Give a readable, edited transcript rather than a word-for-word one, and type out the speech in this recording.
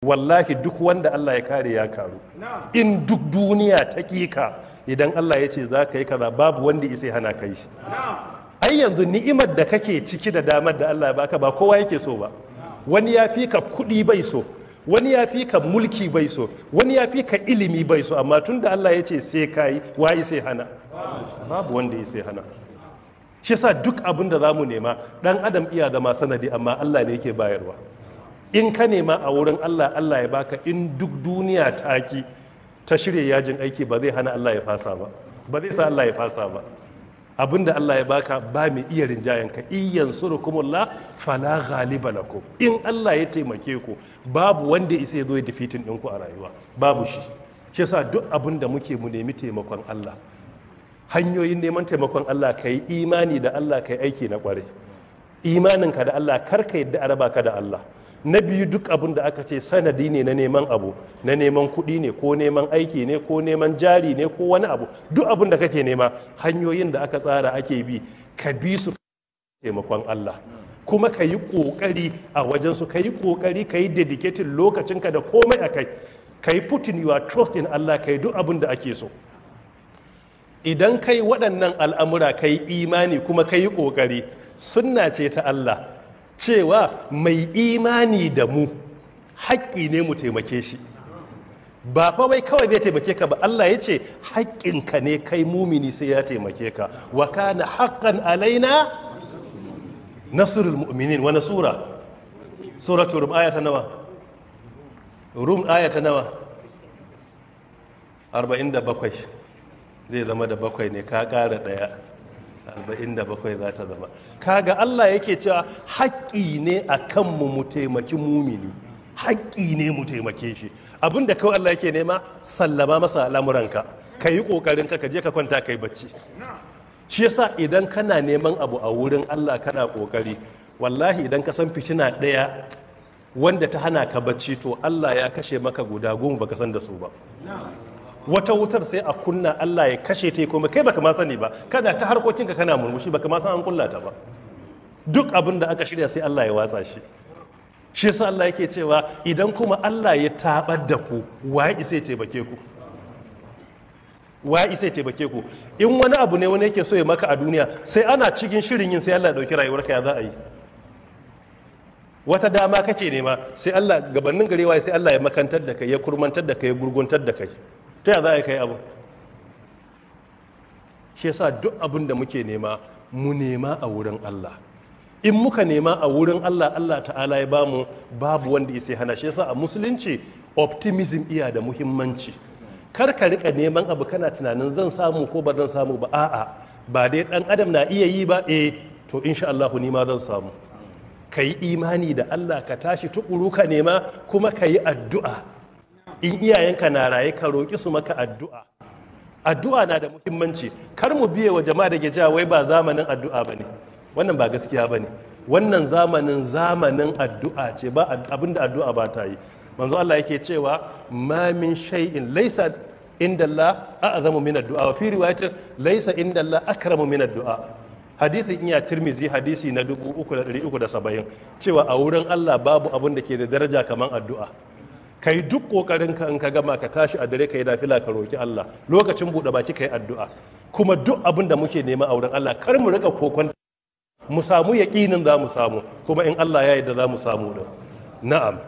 Wallahi duk wanda Allah ya kare ya karu. In duk duniya ta kika, idan Allah ya ce za ka yi kaza, babu wanda isa hana ka yi. Ai yanzu ni'imar da kake ciki da damar da Allah ya baka, ba kowa yake so ba. Wani ya fi ka kuɗi bai so, wani ya fi ka mulki bai so, wani ya fi ka ilimi bai so, amma tun da Allah ya ce sai ka yi, wa sai hana? Babu wanda ya sai hana. Shi yasa duk abin da zamu nema, dan adam iya zama sanadi, amma Allah ne yake bayarwa. In ka nema a wurin Allah, Allah ya baka, in duk duniya ta ki, ta shirya yajin aiki, ba zai hana Allah ya fasa ba, ba zai sa Allah ya fasa ba. Abinda Allah ya baka ba mai iya rinjayen ka. In yansurukumullah fala ghaliba lakum. In Allah ya taimake ku, babu wanda isa ya zo ya defeating ɗinku a rayuwa, babu shi. Shi yasa duk abin da muke, mu nemi taimakon Allah. Hanyoyin neman taimakon Allah: ka yi imani da Allah, ka yi aiki na kwarai. Imaninka da Allah, kar ka yadda a raba ka da Allah. Na biyu, duk abin da aka ce sanadi ne na neman abu, na neman kuɗi ne, ko neman aiki ne, ko neman jari ne, ko wani abu, duk abin da kake nema, hanyoyin da aka tsara ake bi, ka bi su, taimakon Allah. Kuma ka yi ƙoƙari a wajensu, ka yi ƙoƙari ka yi dedicated lokacinka da komai a kai, ka yi putting your trust in Allah, ka yi duk abin da ake so. Idan kai waɗannan al'amura, ka yi imani kuma ka yi ƙoƙari, sunna ce ta Allah cewa mai imani da mu haƙƙi ne mu taimake shi. Ba fa wai kawai zai taimake ka ba, Allah ya ce haƙƙinka ne kai mumini sai ya taimake ka. Wa kana haqqan alaina nasrul mu'minin. Wani sura? Suratul Rum, aya ta nawa? Rum, aya ta nawa? 47 zai zama da bakwai ne, ka ƙara ɗaya, 47 za ta zama. Kaga Allah yake cewa haƙƙi ne a kanmu mu taimaki mumini, haƙƙi ne mu taimake shi. Abinda kawai Allah yake nema, sallama masa al'amuranka, ka yi ƙoƙarin ka je ka kwanta ka yi bacci. Shi yasa idan kana neman abu a wurin Allah, kana ƙoƙari, wallahi idan ka san fitina ɗaya wanda ta hana ka bacci, to Allah ya kashe maka guda 10 baka san da su ba. Wata wutar sai a kunna, Allah ya kashe ta, kuma kai baka ma sani ba. Kana ta harkokinka, kana murmushi, baka ma san an kulla ta ba. Duk abin da aka shirya sai Allah ya watsa shi. Shi yasa Allah yake cewa idan kuma Allah ya tabar da ku, waye isa ya taimake ku? Waye isa ya taimake ku? In wani abu ne wani yake so ya maka a duniya, sai ana cikin shirin yin, sai Allah ya dauki rayuwarka, ya za a yi? Wata dama kake nema, sai Allah gabanin garewa sai Allah ya makantar da kai, ya kurmantar da kai, ya gurguntar da kai, ta ya za a kai abu? Shi yasa duk abin da muke nema, mu nema a wurin Allah. In muka nema a wurin Allah, Allah ta'ala ya bamu, babu wanda ya sai hana. Shi yasa a musulunci optimism iya da muhimmanci. Kar ka rika neman abu kana tunanin zan samu ko ba zan samu ba. A'a, ba dai dan adam na iya yi ba, eh, to insha Allah ni ma zan samu. Ka yi imani da Allah, ka tashi tukuru ka nema, kuma ka yi addu'a. In iyayenka na raye, ka roƙi su maka addu'a. Addu'a na da muhimmanci. Kar mu biye wa jama'a da ke cewa wai ba zamanin addu'a ba ne. Wannan ba gaskiya ba ne. Wannan zamanin, zamanin addu'a ce. Ba abinda addu'a ba ta yi. Manzo Allah yake cewa ma min shay'in laysa inda Allah a'zamu min addu'a, wa fi riwayatin laysa inda Allah akramu min addu'a. Hadisin iya Tirmizi, hadisi na 3370, cewa a wurin Allah babu abin da ke da daraja kamar addu'a. Kai duk kokarin ka, in ka gama, ka tashi a dare ka yi nafila, ka roki Allah. Lokacin buɗe baki ka yi addu'a. Kuma duk abin da muke nema a wurin Allah, kar mu rika kokon, mu samu yaƙinin za mu samu, kuma in Allah ya yarda za mu samu din. Na'am.